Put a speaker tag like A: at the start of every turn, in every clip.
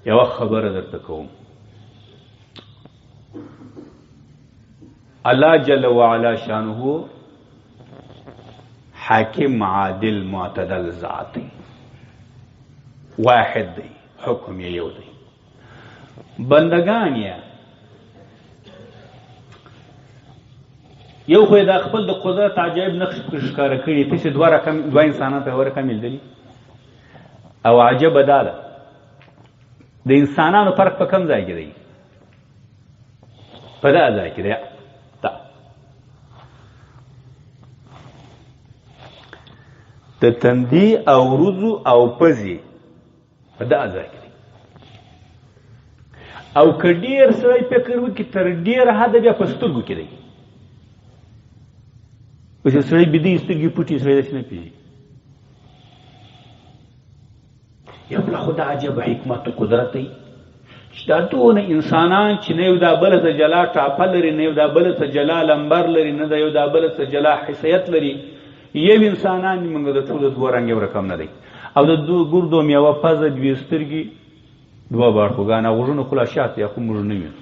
A: یوه خبره درته کوم. الله جل وعلا شانه حاکم عادل معتدل ذات دی، واحد دی، حکم یې یو دی. بندگان یې یو خو یې دا خپل د قدرت عجایب نقش پکې ښکاره کړي. تاسې دوه رقم دوه انسانان په یوه رقم لیدلي، او عجبه دا ده د انسانانو فرق په کوم ځای کې دی؟ په دا ځای کې دی. دا د تندي او وروځو او پزې په دا ځای کې دی. او که ډېر سړی فکر وکړي تر ډېره حده بیا په سترګو کې دی. اوس یو سړی بیده سترګې پټې، سړی داسې نه پېژني. یو بل خو دا عجب حکمت او قدرت دی چې دا دونه انسانان چې نه یو دا بل څه جلا ټاپه لري، نه یو دا بل څه جلا لمبر لري، نه دا یو دا بل څه جلا حیثیت لري، یو انسانان دي، موږ د ټولو دوه رنګ یو رقم نه دی. او د دوه ګردو میوه پزه، دوې سترګې، دوه باړخوګان، غوږونه خو لا شاته یا خو موږ نه وینو.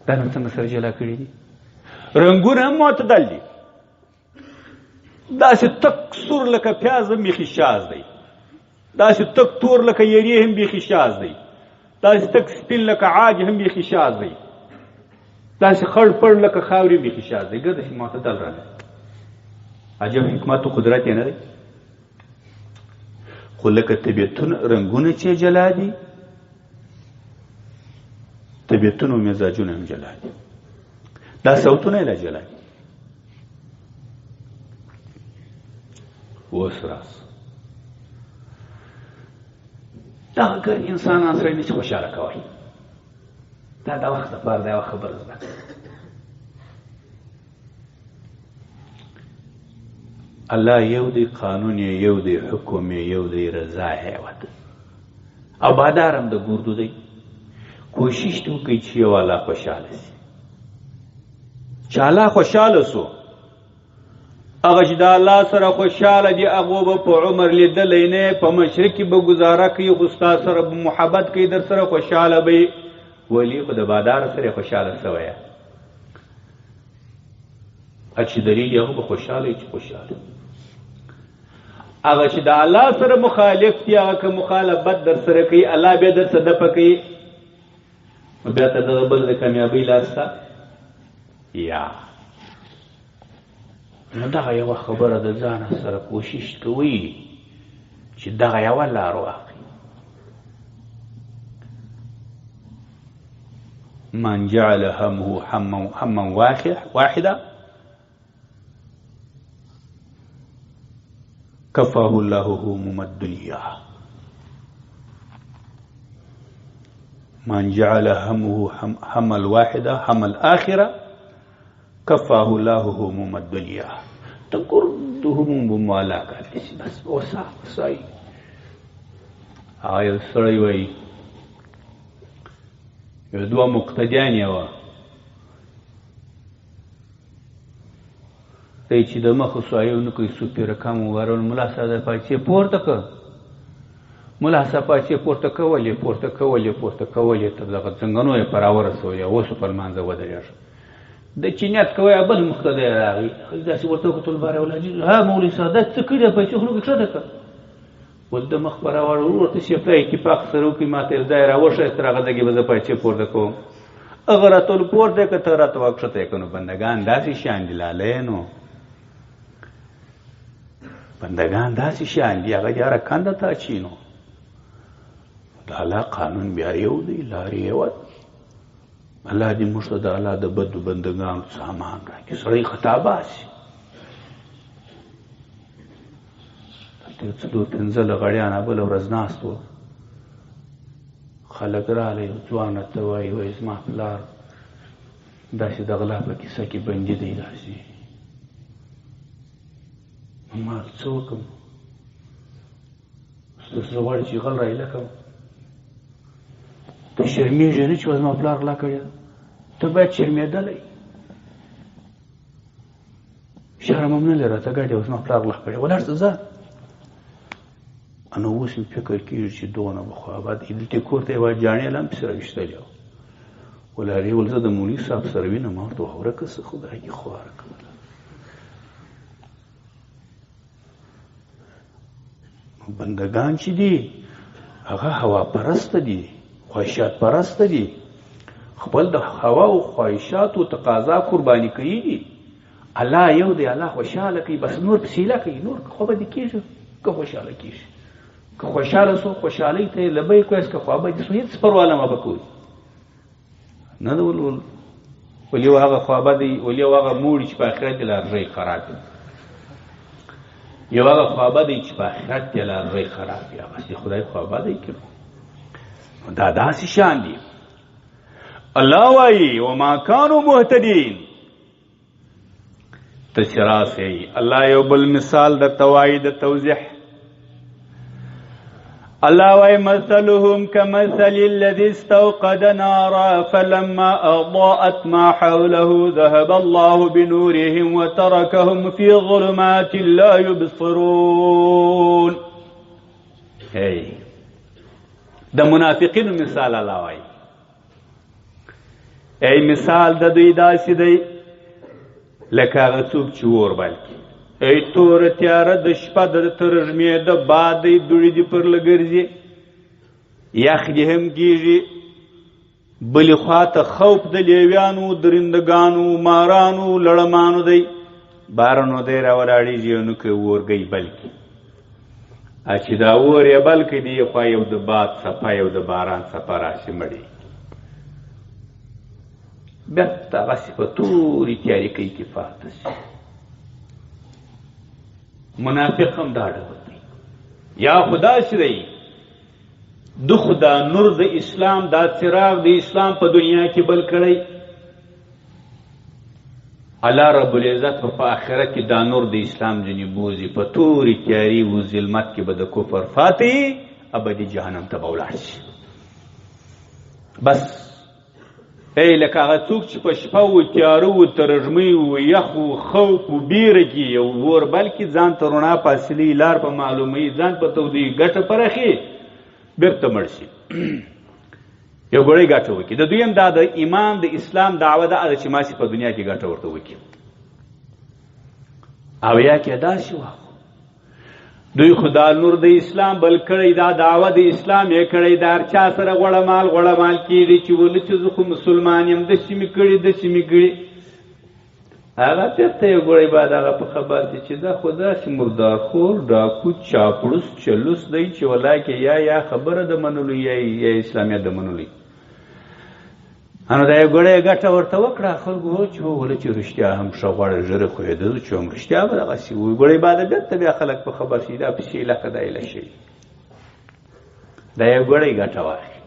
A: دا نو څنګه سره جلا کړي دي؟ رنګونه هم معتدل دي، داسې تک سور لکه پیاز هم بیخي شاز دی، داسې تک تور لکه یری هم بیخي شاز دی، داسې تک سپین لکه عاج هم بیخي شاز دی، داسې خړ پړ لکه خاورې هم بیخي شاز دی. ګرده معتدل راغی. عجب حکمت و قدرت یې نه دی. خو لکه طبیعتونه رنګونه چې جلا دي، طبیعتونه او مزاجونه هم جلا دي، دا صوتونه یې لا جلا دي. اوس راس دغه ګر انسانان سره نشي خوشحاله کوی. دا د وخت لپاره دا یوه خبره زده کړه. الله یو دی، قانون یې یو دی، حکم یې یو دی، رضا یې یوه ده، او بادار هم د ګردو دی. کوشش دې وکړئ چې یو الله خوشحاله سي. چې الله خوشحاله سو، هغه چې د الله سره خوشحاله دي هغو به په عمر لیدلی نه، په مشرق کې به ګزاره کوي، خو ستا سره به محبت کوي، در سره خوشحاله به وي. ولي خو د بادار سره خوشحاله سوی چې درېږي هغه به خوشحاله وي چې خوشحاله. هغه چې د الله سره مخالف دي، هغه که مخالفت در سره کوي، الله بیا در څه دفع کوي، بیا ته دغه بل د کامیابۍ لاس ته یا. نو دغه یوه خبره د ځانه سره کوشش کوئ چې دغه یوه لار واخلي. من جعل همه هما واحدا كفاه الله هموم الدنيا. من جعل همه هم الواحدة هم الآخرة كفاه الله هموم الدنيا. تقرد هموم بموالاك بس وسا وساي. آیا سړی وایي یو دوه مقتدیان یې وه، دی چې د مخ سایه ونه کوي، څو پیره کم وورول، ملا صاحب د پاچې پورته کړ، ملا صاحب پاچې پورته کولې، پورته کولې، پورته کولې، تر دغه څنګنو یې پر راورسولې، اوس پر لمانځه ودرېږه. د چې نیت کوی بل مقتدی راغی، داسې ورته وکتل، باره ولا عجیب، ها مولوي صاحب دا څه کړي، پاچې خو نو کښته کړه. ول د مخ پر راوړ، ورته چې پای اتفاق سره وکړي، ما ته یو ځای راوښیه، تر هغه ځای به زه پاچې پورته کوم. هغه راته ول پورته کړه، ته راته وکښته یې کړه. نو بندګان داسې شیان دي لالی، نو بندګان داسې شیان دي، هغه دې هره کنده ته اچي. نو د الله قانون بیا یو دی، لارې یوه ده. الله دې موږ ته د الله د بدو بندګانو سامان راکړي. سړی خطا باسي، دلته یو څلور پنځه لغړیان بله ورځ ناست وو، خلک راغلل، یو ځوان راته وایي، وایي زما پلار داسې د غلا په کیسه کې بندي دی، داسې. ما څه وکړم؟ اوس زه غواړم چې غل راایله کړم. ته شرمېږې نه چې زما پلار غلا کړې ده؟ ته باید شرمېدلی. شرم هم نه لري، ته ګډې اوس زما پلار غلا کړې، ولاړ شه ځه. نو اوس مې فکر کېږي چې دونه به خوابد دلته کور ته یوه جاڼې لا هم پسې راویستلې وه. ول هغې ول زه د مولوي صاحب سره وینم. ما ورته ورکه څه خدای دې خواره کوله. بندگان چې دي هغه هوا پرسته دي، خواهشات پرسته دي، خپل د هوا او خواهشاتو تقاضا قرباني کوي دي. الله یو دی، الله خوشحاله کوي، بس نور پسې ایله کوي، نور خو به دې کېږي که خوشحاله کېږي. که خوشحاله سو خوشحالۍ ته یې لبیک وایاست، که خوا به دې سو هېڅ پروا نه به کوي. نه ده ول ول ول یو هغه خوابه دی، ول یو هغه موړي چې په آخرت کې لارژۍ خراب وي، یو هغه خوابه دی چې په آخرت کې لارژۍ خراب وي، هغه چې خدای خوابه دی کړو. دا داسې شان دي. الله وایي وما کانوا مهتدین. ته چې راسئ الله یو بل مثال درته وایي د توضیح. الله وایي مثلهم كمثل الذي استوقد نارا فلما أضاءت ما حوله ذهب الله بنورهم وتركهم في ظلمات لا يبصرون. هی د منافقینو مثال الله وایي، ای مثال د دوی داسې دی لکه هغه څوک چې اور بل کړي، ای توره تیاره د شپه د ترږمې د باد دی، دوړې دې پر لګرځي، یخ دې هم کېږي، بلې خوا ته خوف د لیویانو، درندګانو، مارانو، لړمانو دی، باره نو دی راولاړېږي نو که اورګی بل کړي، چې دا اور یې بل کړي دې خوا یو د باد څپه یو د باران څپه راشي مړي، بېرته هغسې په تورې تیارې کې پاته شي. منافق هم دا ډول دی، یا خو داسې دی د خدا نور د اسلام دا څراغ د اسلام په دنیا کې بل کړی، الله رب العزت په آخرت کې دا نور د اسلام ځینې بوځي، په تورې تیارې و ظلمت کې به د کفر فاتح ابدي جهنم ته به ولاړ شي. بس ای لکه هغه څوک چې په شپه و تیاره و ترږمۍ و یخ و خوف و بیره کې یو اور بل کې ځان ته رڼا پاسلي، لار په معلوموي، ځان په تودوي، ګټه پرخي، بېرته مړ شي، یو ګړی ګټه وکړي. د دوی هم دا د ایمان د اسلام دعوه ده چې ما سي په دنیا کې ګټه ورته وکړي. او یا کې داسې وه، دوی خو دا نور د اسلام بل کړی، دا دعوه د اسلام یې کړی، دا هر چا سره غوړه مال غوړه مال کېږي چې ولې چې زه خو مسلمان یم، داسې مې کړي داسې مې کړي. هغه بېرته یو ګړی بعد هغه په خبر دی چې دا خو داسې مردارخور ډاکو چاپړوس چلوس دی چې ولاکې یا یا خبره د منلو یا یا اسلامیت د منلو. نو دا یو ګړی ګټه ورته وکړه، خلکو وویل چې ولې چې رښتیا هم ښه غواړي، ژر خو یې ده چې هم رښتیا به دغسې وي. ګړی بعد بېرته بیا خلک په خبر شي دا پسې لکه دا ایله شوي. دا یو ګړی ګټه واخلي.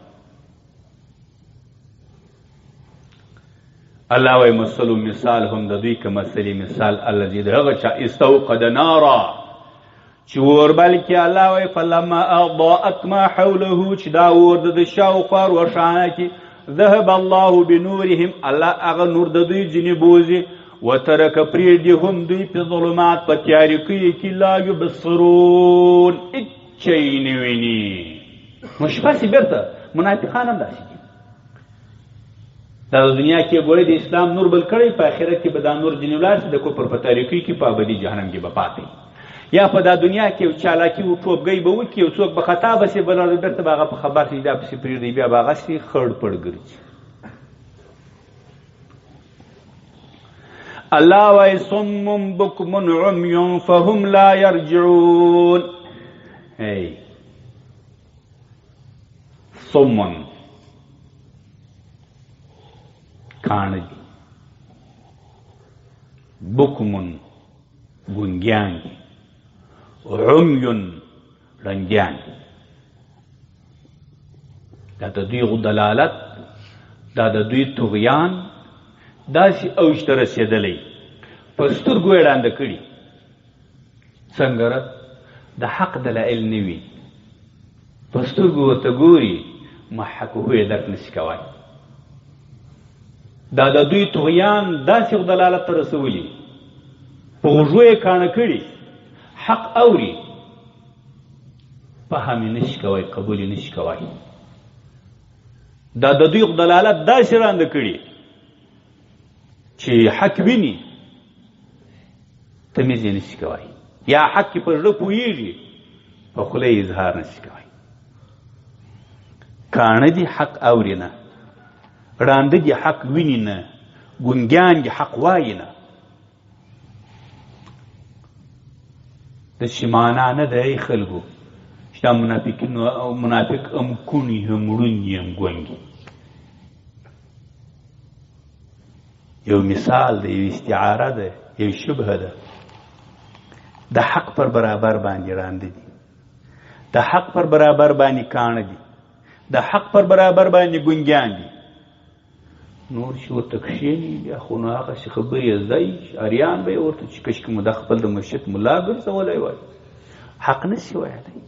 A: الله وایي مثل مثال هم د دوی که مثلي مثال الذي د هغه چا استوقد نارا چې اور بل کې. الله وایي فلما اضاءت ما حوله، چې دا اور د ده شاوخوا روښانه کړي، ذهب الله بنورهم، الله هغه نور د دوی ځینې بوځي، وترک پرېږدي هم دوی په ظلمات په تیارکیو کې لا یبصرون، هېڅ شی نه ویني. نو شپه سي بېرته منافقان هم داسې دي. دا د دنیا کې ګورې د اسلام نور بل کړی، په آخرت کې به دا نور ځینې ولاړ سي، د کفر په تاریکۍ کې په ابدي جهنم کې به پاتې. یا په دا دنیا کې یو چالاکي و ټوپګۍ به وکړي، یو څوک به خطا به سي، بل ورځ بېرته به هغه په خبر سي، دا پسې پرېږدي، بیا به هغسې خړ پړ ګرځي. الله وایي صم بکم عمی فهم لا یرجعون. ای صم کاڼه دي، بکم ګونګیان دي، عمی ړنګیان دي. دا د دوی دلالت، دا د دوی طغیان داسې اوج ته رسېدلی، په سترګو یې ړانده کړي. څنګه ره؟ د حق دلایل نه وي، په سترګو ورته ګوري، محکوه یې درک نشي کوی. دا د دوی طغیان داسې دلالت ته رسولي، په غوږو یې کاڼه کړي، حق اوري، فهم یې نشي کوی، قبول یې نشي کوی. دا د دوی دلالت داسې وړاندې کړي چې حق ویني تمیز یې نشي کوی، یا حق کې په زړه پوهېږي په خوله یې اظهار نشي کوی. کاڼه دي حق اوري نه، ړانده دي حق ویني نه، ګونګیان دي حق وایي نه. د چې معنا نه ده ای خلکو چې دا منافقین او منافق هم کوڼي هم ړوند هم ګونګي. یو مثال دی، یو استعاره ده، یو شبهه ده. د حق پر برابر باندې ړانده دي، د حق پر برابر باندې کاڼه دي، د حق پر برابر باندې ګونګیان دي. نور چې ورته کښېني بیا خو نو هغسې خبرې یې زده وي چې اریان به یې ورته چې کشکې مو دا خپل د مرشد ملا ګرځولی وای. حق نه شي ویلی،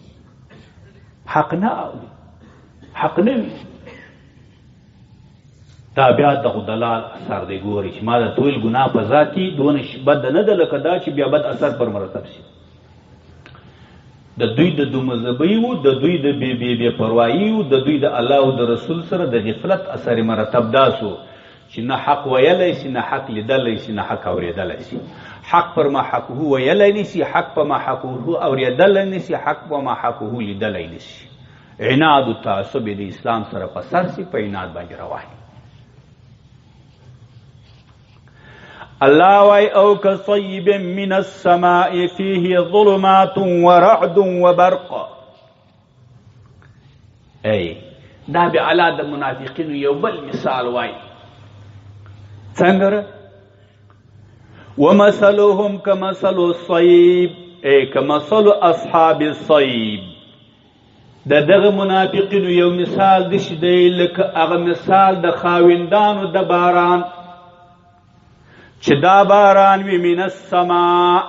A: حق نه اوري، حق نه وي. دا بیا د دلال اثر دی. ګوري چې ما د تویل ګناه په ذات کې دونه بد نه ده لکه دا چې بیا بد اثر پر مرتب شي. د دوی د دو مذهبي وو، د دوی د بې بې بې پروايي وو، د دوی د الله او د رسول سره د غفلت اثر مرتب داسو چې نه حق ویلی شي، نه حق لیدلی شي، نه حق اورېدلی شي. حق پر ما حقه ویلی نه شي، حق په ما حقه اورېدلی نه شي، حق په ما حقه لیدلی نه شي. عناد او تعصب د اسلام سره په سر شي، په عناد باندې روان. الله وای او کصیب من السماء فيه ظلمات ورعد وبرق. ای دا به علا د منافقینو یو بل مثال وای. څنګه؟ ومثلهم کمثل الصیب، ای کمثل اصحاب الصیب. د دغه منافقینو یو مثال داسې دی لکه هغه مثال د خاوندانو د باران چې دا باران وي من السماء.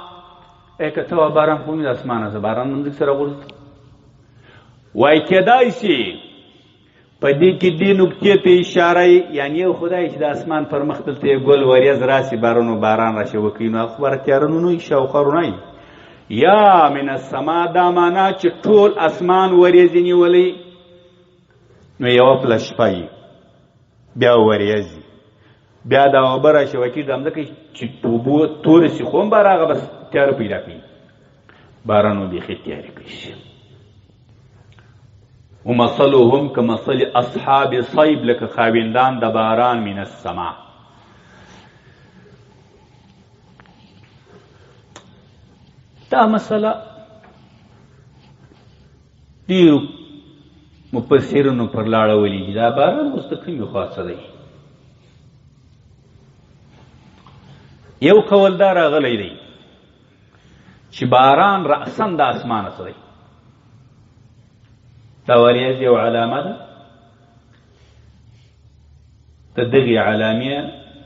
A: ای که ته باران خو د اسمانه څه باران مونږ سره غورځي. وای کېدای شي په دې کې دې نکتې ته اشاره یې، یعنې یو خدای چې د اسمان پر مخ دلته یې ګل وریځ راسي، باران و باران راشي وکړي، نو هغه خو به تیاره نه وي، شاوخوا رڼا وي. یا من السما دا معنا چې ټول اسمان وریځې نیولی، نو یوه پله شپه وي، بیا وریځې، بیا دا اوبه راشي وکړي، دا مځکه چې اوبو تورې سي خو هم به راغه بس تیاره پیدا کوي، باران و بیخي تیارې کوي. ومثلهم کمثل اصحاب صیب، لکه خاوندان د باران من السما. دا مسله ډېرو مفسرینو پر لاړه ولي، دا باران اوس د کومې خوا څه دی؟ یو قول دا راغلی دی چې باران رأساً د اسمانه څه دی، دا وریځ یو علامه ده، د دغې علامې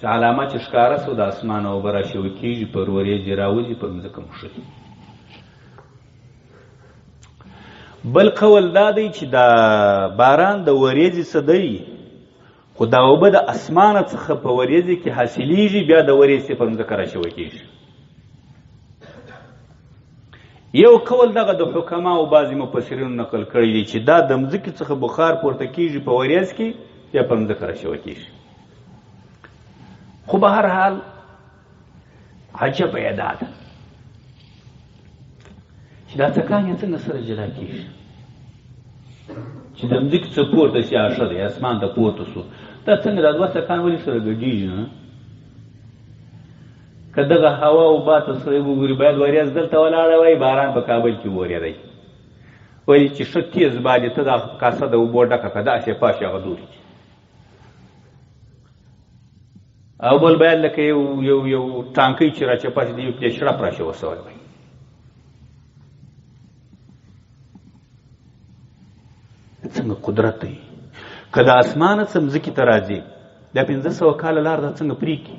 A: علامه چې ښکاره سو د اسمانه اوبه راشوي کېږي، پر وریځې راوځي، پر مځکه موښلي. بل قول دا دی چې دا باران د وریځې څه دی، خو دا اوبه د اسمانه څخه په وریځې کې حاصلېږي، بیا د وریځې پر مځکه راشوي کېږي. یو قول دغه د حکما او بعضې مفسرینو نقل کړی دی چې دا د مځکې څخه بخار پورته کېږي په وریځ کې، بیا پر مځکه راشوي کېږي. خو به هر حال عجبه یې دا ده چې دا څکان یې څنګه سره جلا کېږي، چې د مځکې څخه پورته شي هغه ښه دی، اسمان ته پورته شو، دا څنګه دا دوه څکان ولې سره ګډېږي؟ نه که دغه هوا او باد ته سړی وګوري، باید وریځ دلته ولاړه وای، باران په کابل کې وورېدی، ولې چې ښه تېز باد یې ته دا کاسه د اوبو ډکه کړه، داسې پاش هغه دوري. او بل باید لکه یو یو یو ټانکۍ چې راچپه شي، یو پرې شړپ راشي وسوی وای. څنګه قدرت دی که د اسمانه څه مځکې ته راځي، دا 500 کاله لار دا څنګه پرېږدي؟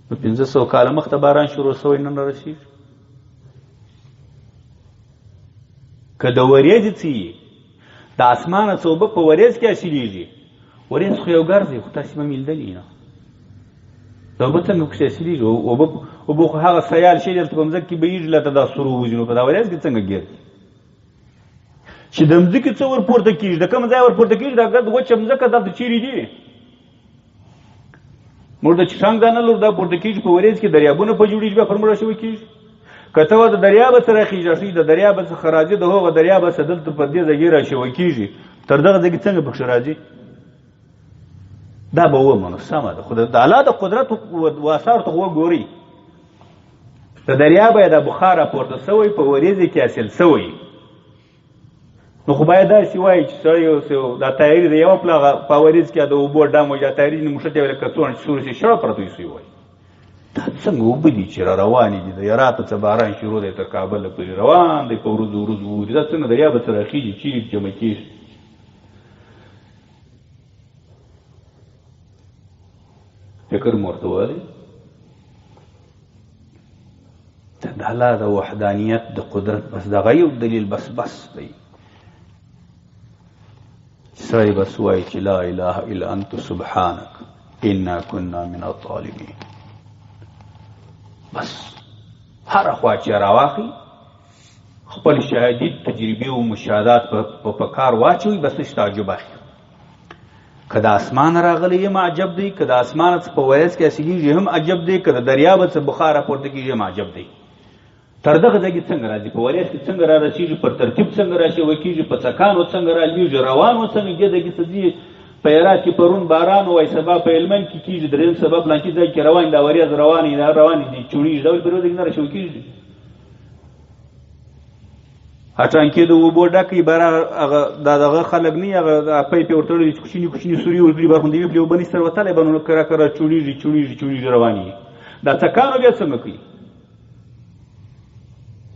A: نو 500 کاله مخته باران شروع سوی نن رسېږي. که د وریځې څه یي، د اسمانه څه اوبه په وریځ کې حاصلېږي، وریځ خو یو ګرځي، خو تاسې به مې لیدلي نه، دا اوبه څنګه پکښې حاصلېږي؟ اوبه خو هغه سیال شی دلته په مځکه کې بهېږي، لکه دا سور ووځي، نو په دا وریځ کې څنګه ګرځي؟ چې د مځکې څه ورپورته کېږي، د کوم ځای ورپورته کېږي، دا ګرد وچه مځکه دلته چیرې دي؟ موږ د چټانګ دانه لور دا پورته کېږي، په ورېځ کې دریابونه په جوړېږي، بیا پر موږ شوی کېږي. که ته د دریابه څه راخېږي، د دریابه څخه راځي، د هغه دریابه څخه دلته په دې ځای کې راشوی کېږي، تر دغه ځای کې څنګه پکښې راځي؟ دا به ومنو، سمه ده، خو د الله د قدرت و آثار ته خو وګورئ. د دریابه یې دا بخار راپورته سوی، په ورېځې کې حاصل سوی، نو خو باید داسې وایي چې سړی اوس دا تیاري د یوه پله په ورېځ کې د اوبو ډم وي، دا تیاري ځینې مښتې وي لکه څوڼه چې سور شي شړه پرته وي، وایي دا څنګه اوبه دي چې را روانې دي، د هراته څه باران شروع دی تر کابله پورې روان دی، په ورځو ورځو ووري، دا څنګه دریابه څه راخېږي، چیرې جمع کېږي؟ فکر مو ورته وویل د الله د وحدانیت د قدرت بس دغه یو دلیل بس بس دی. سړی بس وایي چې لا اله الا انت سبحانک انا كنا من الظالمین. بس هره خوا چې راواخلي خپل شاهدي تجربې او مشاهدات په کار واچوي، بس نشته تعجب اخلي. که د اسمان راغلی هم عجب دی، که د اسمان څخه په ورځ کې حاصلېږي هم عجب دی، که د دریابه څخه بخار راپورته کېږي هم عجب دی. تر دغه ځای کې څنګه راځي، په ورځ کې څنګه را رسېږي، پر ترتیب څنګه راشوه کېږي، په څکانو څنګه را لوېږي، روانو څنګه دې ځای کې څه ځي. په هرات کې پرون باران وای، سبا په هلمند کې کېږي، درېیم سبا پلانکي ځای کې روان، دا ورځ روانې دا روانې دي، چوڼېږي، دا ولې په ورځ کې نه راشوه کېږي؟ هټانکې د اوبو ډکې بره هغه دا دغه خلک نه، هغه پایپ یې ورتړلي چې کوچني کوچني سوري ورکړي، بر خوندې پرې اوبه نشي سره وتلی، به نو کره کره چوڼېږي چوڼېږي چوڼېږي روانې. دا څکانو بیا څنګه کوي؟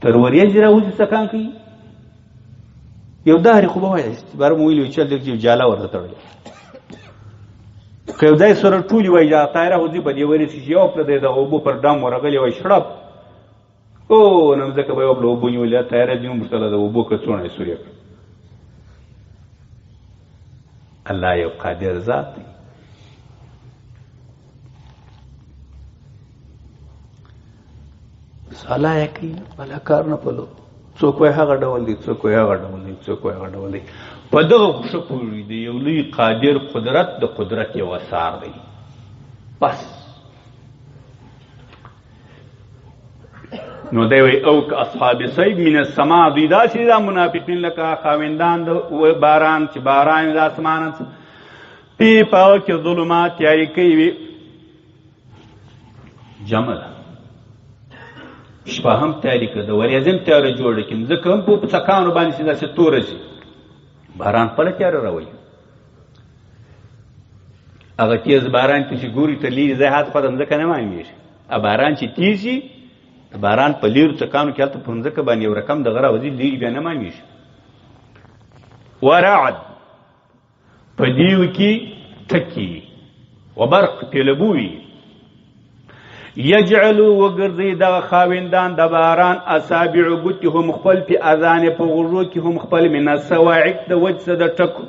A: تر ورېځې راوځي څکان کوي. یو دهرې خو به وایي چې باره مو ویلي چې هلته یو جاله ورته تړلې، که یو ځای سره ټولې وایي دا طایره خو ځي په دې ورېځ کې چې یو پله دی دغه اوبو پر ډم ورغلې وایي شړپ، او نو ځکه به یو بل اوبو نیولې، طیاره ځینې ورته د اوبو کڅوڼه یې سورې کړه. الله یو قادر ذات دی. الله یې کوي، بله کار نه پلو. څوک وایي هغه ډول دی، څوک وایي هغه ډول دی، څوک وایي هغه ډول دی. په دغه خو ښه پوهېږي د یو لوی قادر قدرت د قدرت یو اثار دی. بس نو دی وایي او که اصحاب صیب من السما، دوی داسې دا منافقین لکه خاوندان د باران چې باران د اسمانه پی په هغه کې ظلمات تیارې کوي، جمع ده، شپه هم تیارې کړه، د ورځې هم تیاره جوړه کړي، مځکه هم په څکانو باندې چې داسې توره شي، باران خپله تیاره راولي. هغه تېز باران ته چې ګوري تر لیرې ځای هاته خوا ته مځکه نه معلومېږي، باران چې تېز شي د باران په لیرو څکانو کې هلته پر مځکه باندې یو رقم دغه راوځي، لیرې بیا نه معلومېږي. ورعد په دیو کې ټکي وبرق پیلبوي، یجعلو وګرځي دغه خاوندان د باران اصابع ګوتې هم خپل په اذان په غوږو کې هم خپل من الصواعق د وجه څه د ټکو.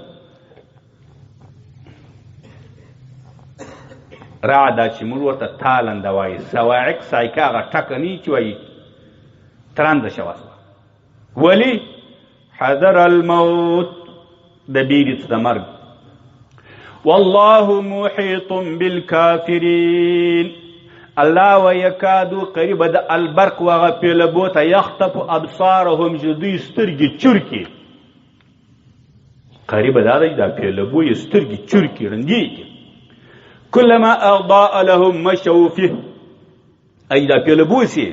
A: رعد چې موږ ورته تالنده وایي، صواعق صاعقه هغه ټکه نه چې وایي ترنده شوه. ولي حذر الموت د بیرې څه د مرګ. والله محیط بالکافرین، الله ویکادو قریبه د البرق وغه پیلبو ته یخطف ابصارهم چې دوی سترګې چورکي، قریبه دا دی دا پیلبو یې سترګې چورکي ړندې کړي. کلما اضاء لهم مشوا فيه، ای دا پیلبو سي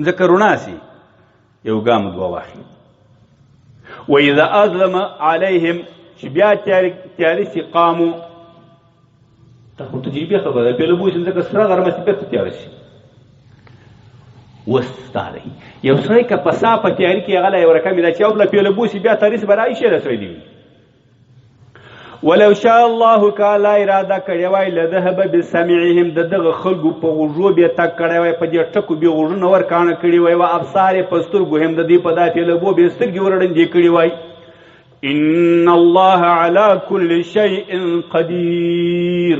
A: ځکه رڼا سي یو ګام دوه واخلي. واذا اظلم عليهم چې بیا تیارې سي قامو، دا خو تجربې خبره ده، پیلبو سي ځکه سره غرمه سي بېرته تیاره سي. اوس دا دی یو سړی که په سا په تیاري کې هغه له یو رقم دا چې یو بله پیلبو سي بیا تیارې سي به راشي له سړی دی. ولو شاء الله که الله اراده کړې وای لذهب بسمعهم، د دغه خلکو په غوږو بیا تګ کړی وای، په دې ټکو بې غوږونه ورکاڼه کړي وای، و ابصار یې په سترګو هم د دوی په دا پیلبو بې سترګې ورړندې کړي وای. ان الله على كل شيء قدير.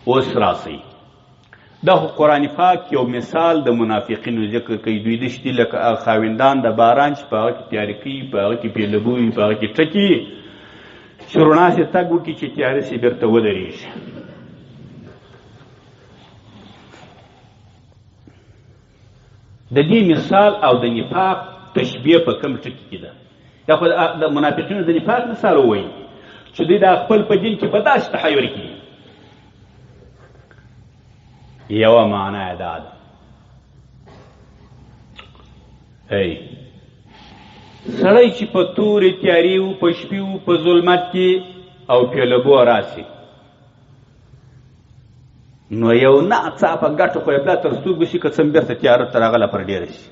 A: اوس راسئ دا خو قرآن پاک یو مثال د منافقینو ذکر کوي. دوی داسې دي لکه هغه خاوندان د باران چې په هغه کې تیارې کوي، په هغه کې پیلبوي، په هغه کې ټکي، چې رڼا سي تګ وکړي چې تیارې سي بیرته ودرېږي. د دې مثال او د نفاق تشبیه په کوم ټکي کې ده؟ دا خو د منافقینو د نفاق مثال ووایي چې دوی دا خپل په دین کې په داسې تحیر کې دي. یوه معنا یې دا ده، ای سړی چې په تورې تیارې و، په شپې و، په ظلمت کې او پیلبو راسي، نو یو ناڅاپه ګټه خو یې پلا تر سترګو شي، که څه هم بېرته تیاره ته راغله پر ډېره شي.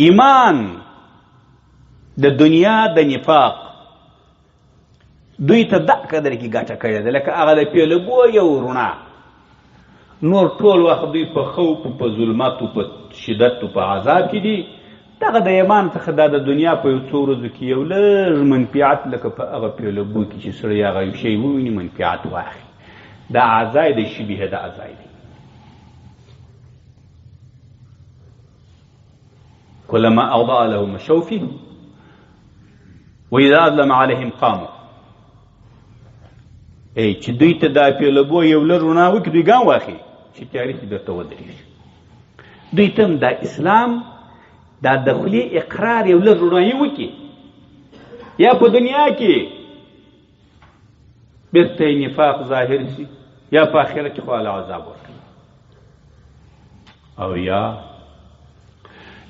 A: ایمان د دنیا د نفاق دوی ته دا قدر کې ګټه کړې ده لکه هغه د پیلبو یو رڼا. نور ټول وخت دوی په خوف، په ظلمت، په شدت، په عذاب کې دي. دغه د ایمان څخه دا د دنیا په یو څو ورځو کې یو لږ منفعت لکه په هغه پیلبو کې چې سړی هغه یو شی وویني منفعت واخلي، دا ځای د شبیه دا ځای دی. کلما اضاء لهم مشوا فيه واذا اظلم عليهم قاموا. ای چې دوی ته دا پیلبو یو لږ رڼا وکړي دوی ګام واخلي چې تیارې کې بیرته ودرېږي. دوی ته هم دا اسلام دا د خولې اقرار یو لږ رڼایي وکړي، یا په دنیا کې بیرته یې نفاق ظاهر شي، یا په آخرت کې خو الله عذاب ورکوي. او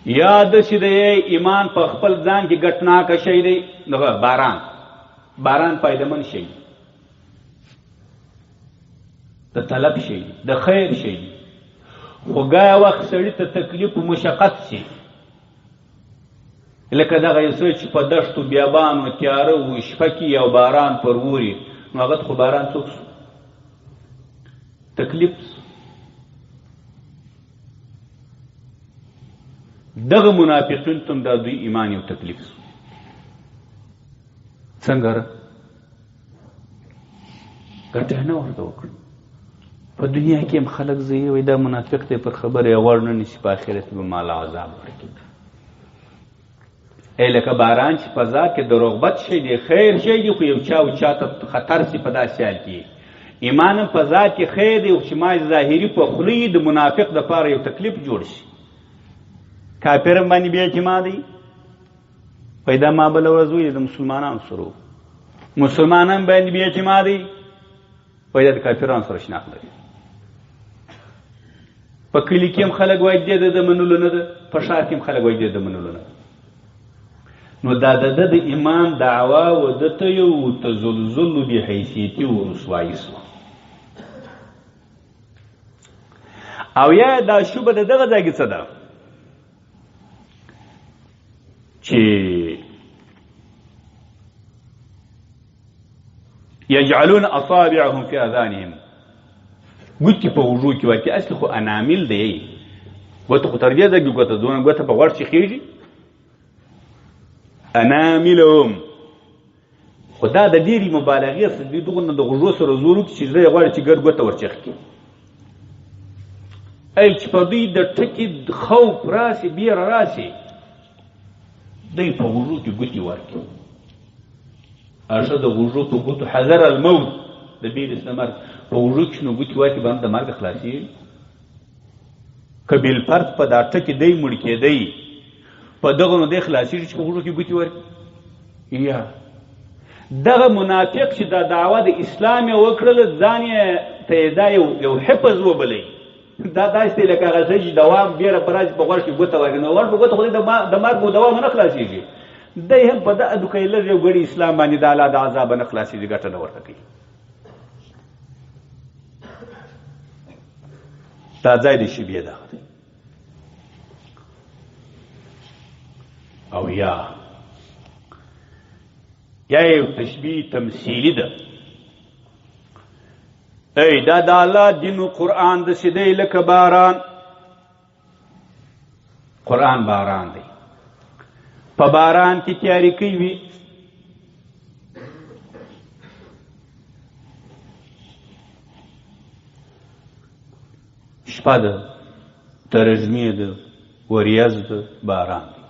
A: یا داسې دی ایمان په خپل ځان کې ګټناکه شی دی، دغه باران، باران فایدهمند شی دی، د طلب شی دی، د خیر شی دی، خو ګاه وخت سړي ته تکلیف و مشقت شي، لکه دغه یو څه چې په دښتو بیابانو تیاره و شپه کې یو باران پر ووري، نو هغه ته خو باران څوک سو؟ تکلیف سو. دغه منافقین ته هم دا دوی ایمان یو تکلیف سو. څنګه ره ګټه نه ورته وکړه؟ په دنیا کې هم خلک ځي وایي دا منافق دی، پر خبره یې غوږ نه نیسي، په آخرت کې به مال عذاب ورکړي. ای لکه باران چې په ذات کې د رغبت شی دی، خیر شی دی، خو یو چا او چا ته خطر سي په داسې حال کې. ایمان هم په ذات کې خیر دی، خو چې ما ظاهري په خوله یې د منافق دپاره یو تکلیف جوړ شي. کافر هم باندې بې اعتماد دی. پیدا ما بله ورځ ویل د مسلمانانو سره و، مسلمانان باندې بې اعتماد دی، پیدا د کافرانو سره شناخت لري. په کلي کې هم خلک وایي دې د منلو نه ده، په ښار کې هم خلک وایي دې د منلو نه ده. نو دا د ده د ایمان دعوا و ده ته یو تزلزل و بې حیثیتي و رسوایي سوه. او یا دا شبه د دغه ځای کې څه ده چې یجعلون اصابعهم فی اذانهم، ګوتې په غوږو کې ورکړي. اصل خو انامل دی، ګوته خو تر دې ځای کې ګوته دونه ګوته په غوږ چې خېږي اناملهم، خو دا د ډېرې مبالغې سره دوی دغه د غوږو سره زور وکړي چې زړه یې غواړي چې ګډ ګوته ورچخ کړي. ای چې په دوی د ټکي خوف راسي، بیره راسي، دوی په غوږو کې ګوتې ورکړي. هغه د غوږو په ګوتو حذر الموت، د بیرې د مرګ په غوږو کې نو ګوتې ورکړي باندې د مرګ خلاصېږي. که بالفرض په دا ټکي دی مړ کېدی، په دغه نو دی خلاصېږي چې په غوږو کې ګوتې ورکړي. یا دغه منافق چې دا دعوه د اسلام یې وکړله، ځان یې ته یې دا یو حفظ وبلی. دا داسې دی لکه هغه سړی چې دوام بیره پر راشي په غوږ کې ګوته ورکړي، نو غوږ په ګوته خو دی د مرګ و دوام نه خلاصېږي. دی هم په دغه دوکه یې لږ یو ګړي اسلام باندې د الله د عذابه نه خلاصېږي، ګټه نه ورته کوي. دا ځای د شبیه دغه دی. او یا یو تشبیه تمثیلی ده. ای دا د الله دین و قرآن داسې دی لکه باران. قرآن باران دی، په باران کې تیاري کوي، شپه ده، ترژمې ده، وریځ ده، باران دی.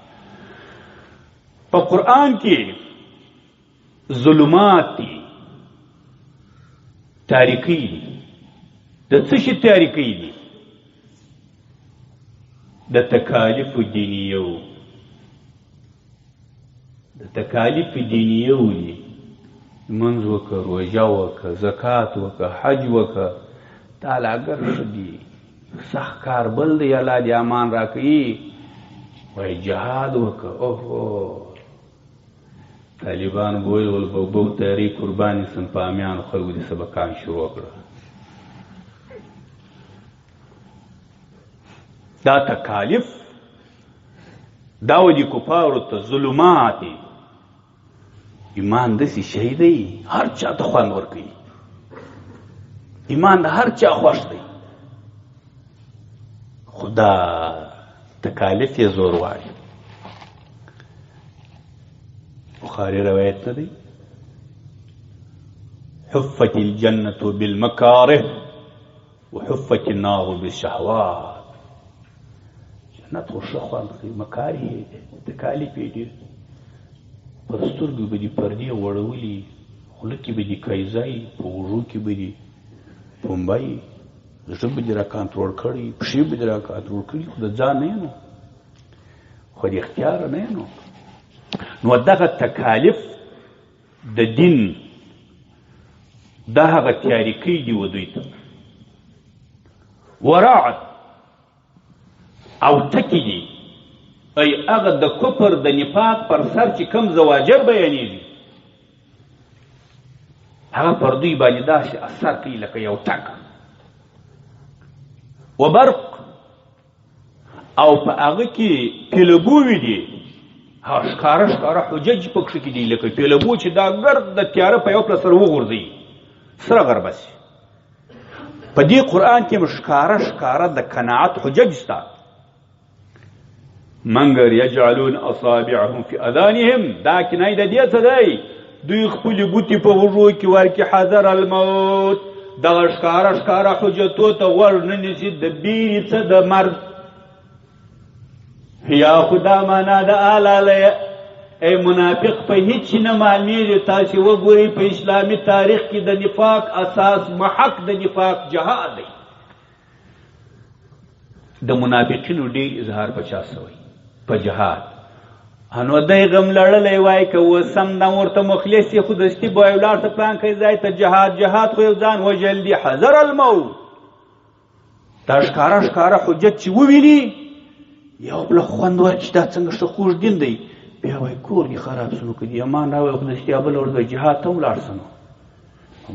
A: په قرآن کې ظلمات دي، تاریکۍ دي. د څه شي تاریکۍ دي؟ د تکالیف دینیو، د تکالیف دینیو دي. لمونځ وکړه، روژه وکړه، زکات وکړه، حج وکړه، تا لا ګر ښه دي، سخت کار بل دی، الله دې امان راکوي. وایي جهاد وکړه، اوهو طالبان به ویل ول به بو تیارې قرباني سم، په امیانو خلکو دې سبقان شروع کړه. دا تکالیف دا و دې کفارو ته ظلمات. ایمان داسې شی دی هر چا ته خوند ورکوي، ایمان د هر چا خوښ دی، خو دا تکالیف یې زور غواړي. بخاري روایت نه دی، حفت الجنة بالمکاره وحفت النار بالشهوات. جنت خو ښه خوند کوي، مکاره یې دی، تکالیف یې ډېر. پر سترګو به دې پردې غوړولي، خوله کې به دې کایزای، په غوږو کې به دې پنبه وي، زړه به دې را کنټرول کړي، پښې به دې را کنټرول کړي، خو د ځان نه یې نو، خو د اختیار نه یې نو. نو دغه تکالیف د دین دا هغه تیاریکۍ دي و دوی ته. ورعد او ټکي دي، ای هغه د کفر د نفاق پر سر چې کوم زواجر بیانېږي، هغه پر دوی باندې داسې اثر کوي لکه یو ټک. وبرق او په هغه کې پیلبووي دي، هغه ښکاره ښکاره حجج پکښې کې دي، لکه پیلبو چې دا ګرد د تیاره په یو پله سره وغورځوي، سره غربه سي. په دې قرآن کې هم ښکاره ښکاره د قناعت حجج سته. منګر یجعلون اصابعهم فی اذانهم، دا کنایه د دې څه دی؟ دوی خپلې ګوتې په غوږو کې ورکړي، حذر الموت، دغه ښکاره ښکاره حجتو ته غوږ نه نیسي، د بیرې څه د مرګ. یا خدا معنا د آلاله ای منافق په هیڅ نه معلومیږي. تاسې وګورئ په اسلامي تاریخ کې د نفاق اساس محک د نفاق جهاد دی. د منافقینو ډېر اظهار په چا سوی؟ په جهاد. انو دی غم لړلی وای که اوس سم دم ورته مخلص یې، خو دستي به وایي ولاړ شه پلانکی ځای ته جهاد، جهاد خو یو ځان وژل دي، حذر الموت. دا ښکاره ښکاره حجت چې وویني یو بل خوند ورکړي چې دا څنګه ښه خوږ دین دی، بیا وایي کور دې خراب سو، نو که دې امان راوړی خو دستي بله ورځ به جهاد ته هم لاړ سه. نو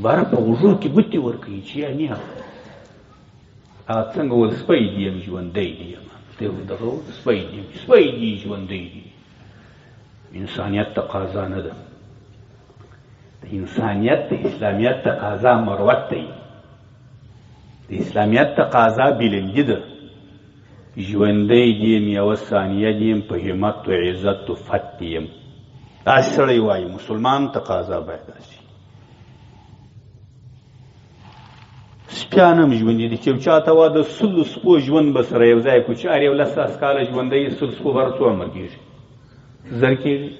A: باره په غوږو کې ګوتې ورکوي چې یا نه هغه څنګه ول سپی دي یم ژوندی دي یم، دی دغه سپی دي، سپی دي ژوندی دي. انسانیت تقاضا نه ده، د انسانیت د اسلامیت تقاضا مروت دی، د اسلامیت تقاضا بلندي ده. ژوندی دي یم، یوه ثانیه دي یم، په همت و عزت و فت دي یم. داسې سړی وایي مسلمان تقاضا باید داسې. سپیان هم ژوندي دي، چې یو چا ته وا د 100 سپو ژوند به سره یو ځای کړو، چې هر یو لس لس کاله ژوندی 100 سپو باره څو عمر کېږي؟ 1000 کېږي.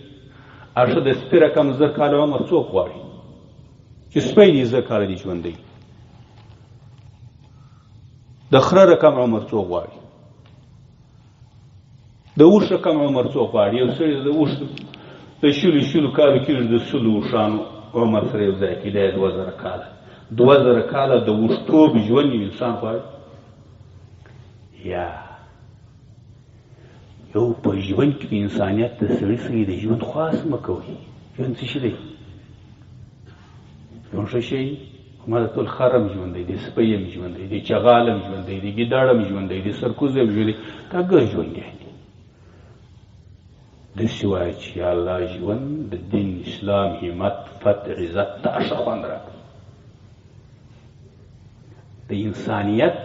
A: ښه د سپي رقم 1000 کاله عمر څوک غواړي؟ چې سپی دي 1000 کاله دي ژوندی. د خره رقم عمر څوک غواړي؟ د اوښ رقم عمر څوک غواړي؟ یو سړی د اوښ د 20 کالو کېږي، د 100 اوښانو عمر سره یو ځای کړي، دا یې 2000 کاله. 2000 کاله د اوښتوب ژوند یو انسان غواړي؟ یا یو په ژوند کې انسانیت د سړي سړي د ژوند خواست مه کوئ. ژوند څه شي دی؟ ژوند ښه شی؟ خو ما د ټول خر هم ژوند دی، د سپی هم ژوند دی، د چغال هم ژوند دی، د ګیدړ هم ژوند دی، د سرکوزی هم ژوند دی، دا ګر ژوند دی. داسې وایه چې یا الله ژوند د دین اسلام همت فت عزت ته ښه خوند راکړي. د انسانیت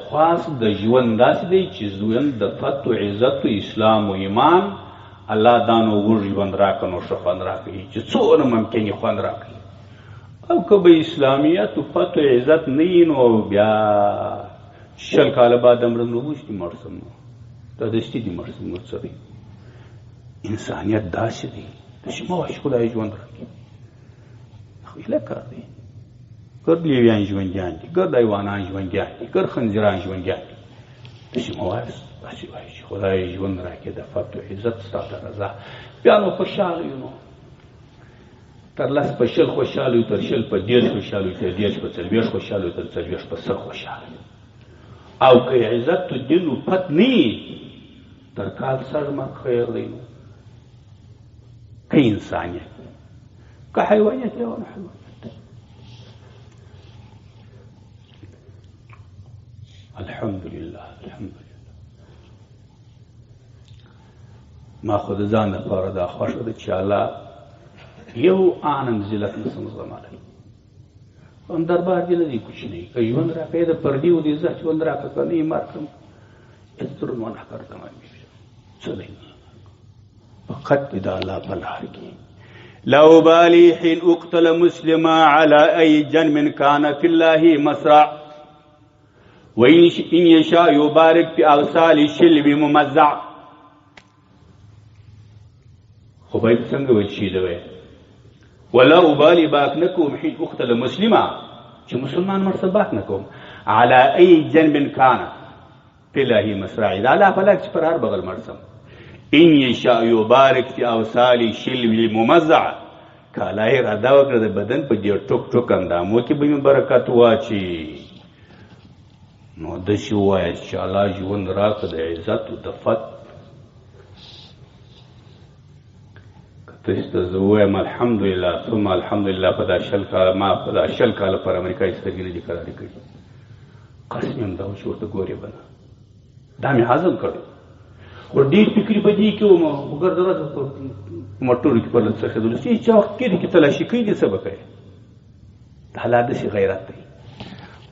A: خواست د ژوند داسې دی چې ژوند د فت و عزت و اسلام و ایمان الله دا نو اوږد ژوند راکړه نو ښه خوند راکوي چې څونه ممکن یې خوند راکوي. او که به اسلامیت و فت و عزت نه وي نو بیا 20 کاله بعد مړم نو اوس دې مړ شم، دا دستي دې مړ شم. نو څه دی انسانیت داسې دی، داسې مه وایه چې خدای ژوند راکړي. خو هیله کار دی. ګرد لیویان ژوندیان دي، ګرد حیوانان ژوندیان دي، ګرد خنزیران ژوندیان دي. داسې مه وایاست، داسې وایه چې خدای ژوند راکړي د فت و عزت ستا د رضا، بیا نو خوشحاله یو. نو تر 10 په 20 خوشحاله یو، تر 20 په 30 خوشحاله یو، تر 30 په 40 خوشحاله یو، تر 40 په 100 خوشحاله یو. او که عزت و دین و پت نه تر کال سر مرګ خیر دی. نو که انسانیت که حیوانیت یې ونه حیوانیت. الحمد لله الحمد لله. ما خو د ځان لپاره دا خوښه ده چې الله یو آنم ذلت نسم زغملی. هم دربار دې نه دی کوچنی، که ژوند راکړې د پردي و د عزت ژوند راکړه، که نه یې مرګ کړم هېڅ دروند ونه کړم. څه دی فقط دې د الله په لار کې. لا أبالي حين أقتل مسلما على أي جنب كان في الله مسرع، وإن يشاء يبارك في أوصال شلب ممزع. خو باید څنګه ویل شي دی ولا أبالي باک نه کوم حين أقتل مسلما، چې مسلمان مړ سه باک نه کوم، على أي جنب كان في الله مسرع، د الله په لار چې پر هر بغل مړ سم. إن يشاء يبارك في أوصال شلب ممزع، که الله اراده وکړه د بدن په دې ټوک ټوک اندامو کې به مې برکت واچي. نو داسې ووایه چې الله ژوند راکړه د عزت او د فت. که تاسو ته زه ووایم الحمدلله ثم الحمدلله، په دا 20 کاله ما په دا 20 کاله پر امریکایي سترګې نه دي کرارې کړي، قسم یې هم دا و چې ورته ګورې به نه، دا مې هضم کړی. خو ډېر فکري په دې کې وم، خو ګرده ورځ په موټرو کې پر څرخېدلو چې هېچا وخت کېږي کې تلاشي کوي دې څه به کوې. د الله داسې غیرت دی.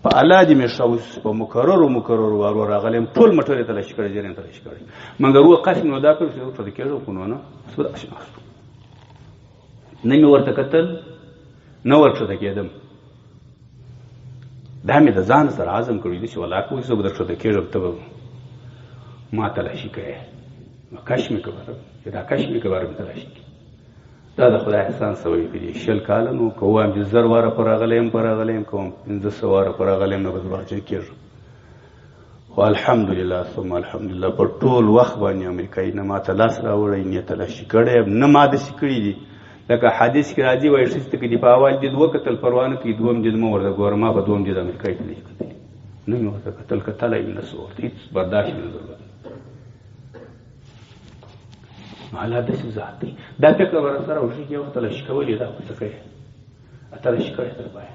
A: په الله دې مې ښه اوس په مکررو مکررو وارو راغلی یم، ټول موټر یې تلاشي کړی، ځینې یې تلاشي کړی، مګر هو قسم مې ادا کړ چې ورته کېږم خو نو نه، اوس به داسې ناست وم، نه مې ورته کتل نه ورکښته کېدم. دا مې د ځان سره عزم کړی دی چې ولاکه اوس زه به درکښته کېږم، ته به ما تلاشي کوې. نو کش مې کړ چې دا کش مې کړ مې تلاشي کړي. دا د خدای احسان سوی په دې 20 کاله. نو که ووایم چې 1000 واره پر راغلی یم، پر راغلی یم، که وایم 500 واره پر راغلی یم، نو به درواغجن کېږم. خو الحمدلله ثم الحمدلله په ټول وخت باندې امریکایي نه ما ته لاس راوړی، نه یې تلاشي کړی یم، نه ما داسې کړي دي. لکه حدیث کې راځي وایي ښځې ته که دې په اول دید وکتل پروا نه کوي، دوم دید مه ورته ګوره. ما په دوم دید امریکایي ته نه دي کتلي، نه مې ورته کتل، کتلی مې نه سو ورته، هېڅ برداشت مې نه درلود. الله داسې ذات دی. دا فکر به راسره وشي چې یو وخت تلاشي کولې، دا خو څه کوې، تلاشي کړې تر پایه.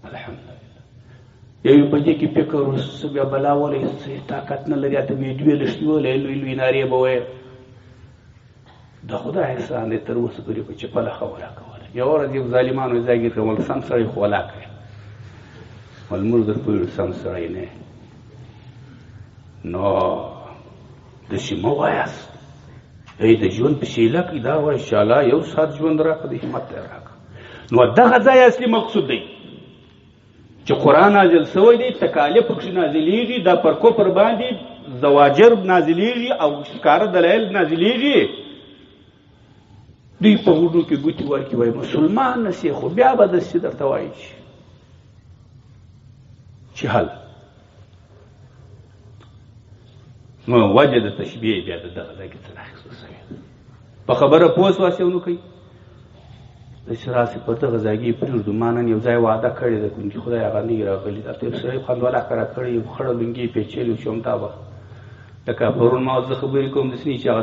A: الحمدلله یو په دې کې فکر اوس څه بیا بلا ولې څه طاقت نه لري، ته مې دوې لښتې ولې لوی لوی نارې به وایې. د خدای احسان دی تر اوسه پورې په چپله ښه ولا کوله. یوه ورځ یو ظالمانو ځای کې کړم، سم سړی خو ولا کوي، ول موږ در پوهېږو سم سړی نه. نو داسې مه وایاست، ای د ژوند په سیله کې دا وایي چې الله یو ساعت ژوند راکړه، د همت دی راکړه. نو دغه ځای اصلي مقصود دی چې قرآن نازل سوی دی، تکالیف پکښې نازلېږي، دا پر کفر باندې زواجر نازلېږي او ښکاره دلایل نازلېږي. دوی په غوږو کې ګوتې ورکړي وایي مسلمان نه سې، خو بیا به داسې درته وایي چې حل. نو وجه د تشبیه بیا د دغه ځای کې څه راخیستل سوې ده. په خبره پوه سواست یو نو کوي داسې راسې په دغه ځای کې پرېږدو. ما نن یو ځای وعده کړې ده، ګوندې خدای هغه نه وي راغلي، دلته یو سړی خوندولا کرا کړی، یو خړه لونګۍ یې پېچلې چې همدا به لکه پرون ما زه خبرې کوم داسې نه چې هغه